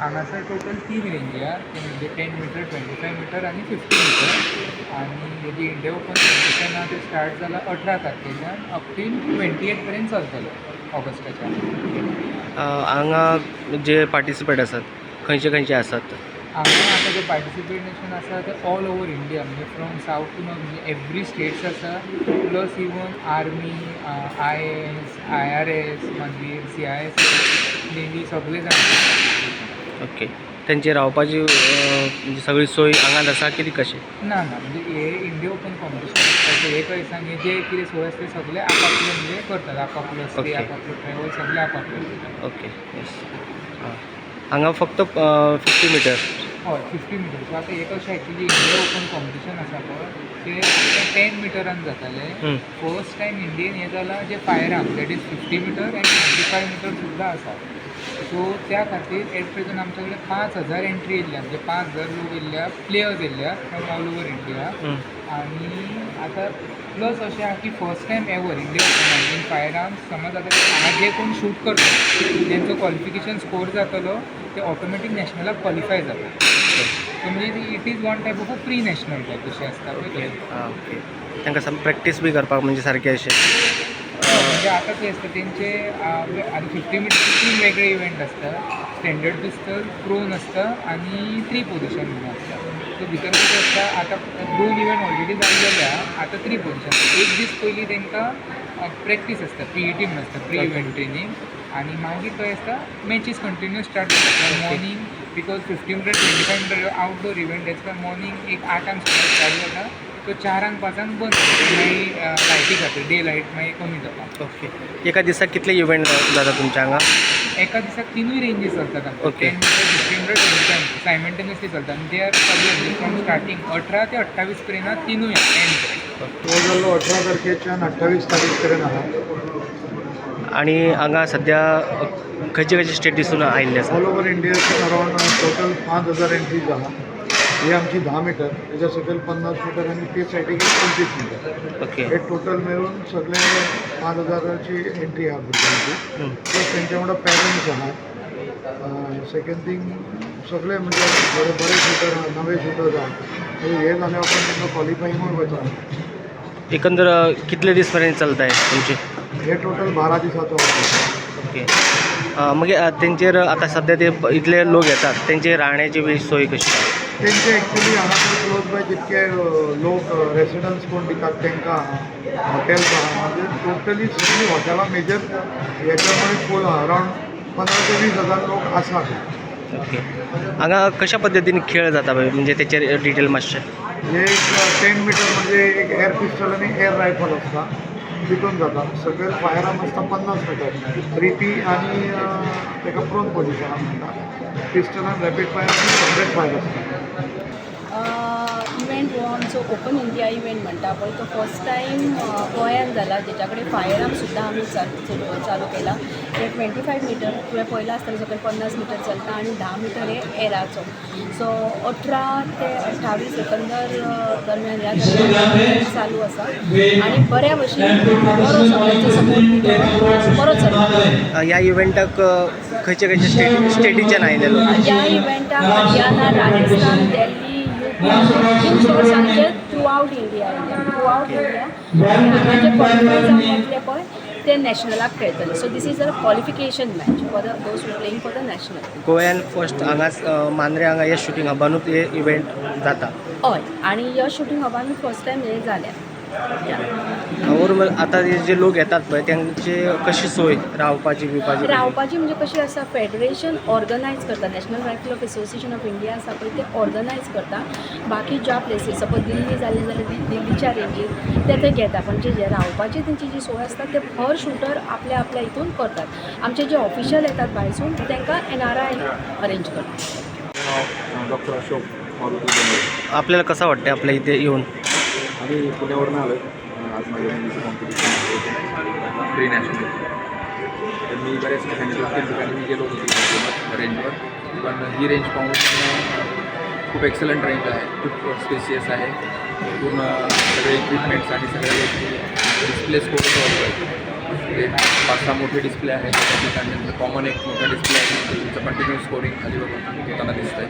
हांगासर टोटल तीन रेंजी आहा. ते म्हणजे 10 meter, 25 meter आनी 50 मिटर. आनी हेजी इंडिया ओपन कॉम्पिटिशन आहा, ते स्टार्ट जाला 18 तारखेच्यान, अप टील 28 पर्यंत चलतलो ऑगस्टाच्या. हांगा जे पार्टिसिपेट आसात, खंयचे खंयचे आसात? हांगा आतां जे पार्टिसिपेशन आसा ते ऑल ओवर इंडिया, म्हणजे फ्रॉम सावथ टू नॉर्थ, म्हणजे एवरी स्टेट्स आसा, plus even army, IAS, IRS, मागीर सीआयएसएफ, नेवी, सगळे जाण. ओके, तेंची रावपाची म्हणजे सगळी सोय हांगाच आसा कितें कशें? ना ना, म्हणजे हे इंडिया ओपन कॉम्पिटिशन आसता, सो हे खंय हे जे कितें सोय आसता ते सगळे आपापले म्हणजे करतात, आपापलो स्टे, आपापलो ट्रॅवल, सगळे आपापले करतात. ओके, येस. हांगा फक्त 50 मिटर? हय, 50 मिटर. सो आतां हे कशें, एक्चुली इंडिया ओपन कॉम्पिटिशन आसा पळय, ते 10 मिटरान जाताले. फर्स्ट टायम इंडियेन हें जालां जे fire arm, that is 50 meter and 25 meter सुद्दां आसा. सो त्या खातीर एट प्रेजंट आमच्या कडेन 5000 एंट्री येयल्ल्या, म्हणजे 5000 लोक येयल्ल्या, प्लेयर्स येयल्ल्या फ्रॉम ऑल ओवर इंडिया. आनी आतां प्लस अशें आहा की फर्स्ट टायम एवर इंडिया ओपनान इन फायर आर्म्स, समज आतां हांगा जे कोण शूट करता, तेंचो क्वॉलिफिकेशन स्कोर जातलो, ते ऑटोमॅटीक नॅशनलाक क्वॉलिफाय जाता. सो म्हणजे it is one type of a pre national type कशें आसता पळय तशें. आं, ओके. तांकां सम प्रॅक्टीस बी करपाक म्हणजे सारकें अशें? म्हणजे आतां खंय आसता तेंचे, आतां 50 मिटर तीन वेगळे इव्हेंट आसता: स्टँडर्ड पिस्टल, प्रोन आसता आनी थ्री पोजिशन म्हणून आसता. सो भितर कशें आसता, आतां दोन इव्हेंट ऑलरेडी जाल्लेले आहा, आतां थ्री पोजिशन. एक दीस पयलीं तांकां प्रॅक्टीस आसता, पीईटी म्हणून आसता, प्री इव्हेंट ट्रेनींग, आनी मागीर खंय आसता, मॅचीस कंटिन्यूस स्टार्ट जाता morning, because 50 meter, 25 meter outdoor event. That's why morning एक 8ांक स्टार्ट जाता, तो 4ांक 5ांक बंद जाता. मागीर लायटी खातीर डे लायट मागीर कमी जाता. ओके, एका दिसाक कितले इव्हेंट जाता तुमच्या हांगा? एका दिसाक तिनूय रेंजीस चलतात आमच्यो. 10 meter, 50 meter, 25 meter simultaneously चलता आनी they are सगळे फ्रॉम स्टार्टींग 18 ते 28 पर्यंत तिनूय एंड पर्यंत. तो जाल्लो 18 तारखेच्यान 28 तारीख मेरेन आहा. आनी हांगा सद्या खंयचे खंयचे स्टेट दिसून आयिल्ले आसा? ऑल ओवर इंडियाच्यान अरावंड टोटल 5000 एंट्रीज आहा. ही आमची 10 मिटर, तेच्या सकयल 50 मिटर आनी ते सायडीक एक 25 मिटर. हे टोटल मेळून सगळे 5000ची एंट्री आहा भुरग्यांची. प्लस तेंच्या वांगडा पेरंट्स आहा. सेकंड थिंग, सगळे म्हणजे बरे बरे शुटर आहा, नवे शुटर्स आहा. म्हणजे हे जाल्या उपरांत तांकां क्वॉलिफाईंगूय वता. एकंदर कितले दीस पर्यंत चलता हे तुमचे? हे टोटल 12 दिसाचो आसा. ओके, मागीर तेंचेर आतां सद्या ते इतले लोक येतात, तेंचे राहण्याची बी सोय कशी? तेंचे एक्चुली हांगासर क्लोज बाय जितके लोक रेसिडन्स कोण दितात तांकां आहा, हॉटेल्स आहा. म्हणजे टोटली सगळीं हॉटेलां मेजर हेच्यामुळे फूल आहा. अरावंड 15 ते 20 हजार लोक आसात. ओके, हांगा कशा पद्दतीन खेळ जाता पळय, म्हणजे तेचेर डिटेल मातशें. हे एक 10 मिटर म्हणजे एक एअर पिस्टल आनी एअर रायफल आसता, तितून जाता. सकयल फायर आर्म आसता 50 मिटर, 3P आनी ताका प्रोन पोजिशनान म्हणटा. पिस्टलान रॅपीड फायर आनी सेपरेट फायर आसता. इव्हेंट हो आमचो ओपन इंडिया इव्हेंट म्हणटा पळय, तो फर्स्ट टायम गोंयान जाला, जेच्या कडेन फायर आर्म सुद्दां आमी चालू केला. ते 25 मिटर तुवें पळयलां आसतलें, सकयल 50 मिटर चलता आनी 10 मिटर हे एराचो. सो 18 ते 28 एकंदर दरम्यान, ह्या दरम्यान चालू आसा आनी बऱ्या भशेन बरो सगळ्यांचो सपोर्ट बरो चलता. ह्या इव्हेंटाक खंयचे खंयचे स्टेटीच्यान आयिल्ले लोक? ह्या इव्हेंटाक हरियाणा, राजस्थान, दिल्ली, युपी, इन शॉर्ट सांगचें through out India येयल्या, थ्रू आउट इंडिया. आनी हांगा जे क्वॉलिफाय जावन येतले पळय, ते नॅशनलाक खेळटले. So this is a qualification match for the those who playing for the national. गोव्यान फर्स्ट हांगाच मांद्रे हांगा हे शुटींग हबानूच हे इव्हेंट जाता. हय, आनी ह्या शुटींग हबानूच फर्स्ट टायम हें जालें. और आतां हे जे लोक येतात पळय, तांची कशी सोय रावपाची बिवपाची? रावपाची म्हणजे कशी आसा, फेडरेशन ऑर्गनायज करता. National Rifle of Association of India आसा पळय, ते ऑर्गनायज करता. बाकी ज्या प्लेसीस, सपोज दिल्ली जाली जाल्यार दिल्लीच्या रेंजीर ते ते घेता, पण जे जे रावपाची तेंची जी सोय आसता, ते हर शूटर आपल्या आपल्या हितून करतात. आमचे जे ऑफिशियल येतात भायरसून, तांकां एनआरआय अरेंज करता. नाव डॉक्टर अशोक मारुती बेंगळे. आपल्याला कसं वाटतं आपल्या इथे येऊन? आम्ही पुण्यावरून आलो आहे. आज माझ्या मुलीचं कॉम्पिटिशन आहे, प्री नॅशनल. तर मी बऱ्याच ठिकाणी, दोन तीन ठिकाणी मी गेलो होतो तिथे रेंजवर, पण ही रेंज पाहून खूप एक्सलंट रेंज आहे, खूप स्पेसियस आहे. पूर्ण सगळे इक्विपमेंट्स आणि सगळ्या गोष्टी, डिस्प्ले स्कोप. ते पाच सहा मोठे डिस्प्ले आहेत त्या ठिकाणी. कॉमन एक मोठा डिस्प्ले आहे, तिथे तुमचं कंटिन्यू स्कोरिंग खाली बघून होताना दिसतं आहे.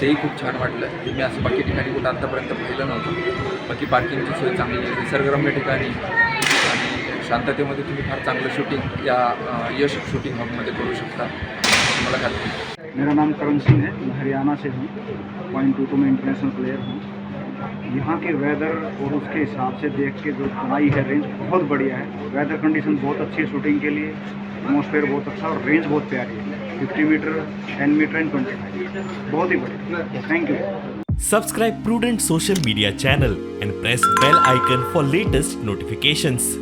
तेही खूप छान वाटलं. हे मी असं बाकी ठिकाणी कुठं आत्तापर्यंत पाहिलं नव्हतं. बाकी पार्किंगची सोय चांगली आहे. निसर्गरम्य ठिकाणी आणि शांततेमध्ये तुम्ही फार चांगलं शूटिंग या यश शूटिंग हबमध्ये करू शकता, मला खात्री आहे. मेरा नाम करण सिंह है, मैं हरियाणा से हूँ। 0.22 में इंटरनेशनल प्लेयर हूँ। यहाँ के वेदर और उसके हिसाब से देख के जो बनाई है रेंज, बहुत बढ़िया है। वेदर कंडीशन बहुत अच्छी है शूटिंग के लिए, एटमोसफेयर बहुत अच्छा और रेंज बहुत प्यारी है। 50 metre, 10 metre and 25, बहुत ही बढ़िया। Thank you. Subscribe Prudent Social Media channel and press bell icon for latest notifications.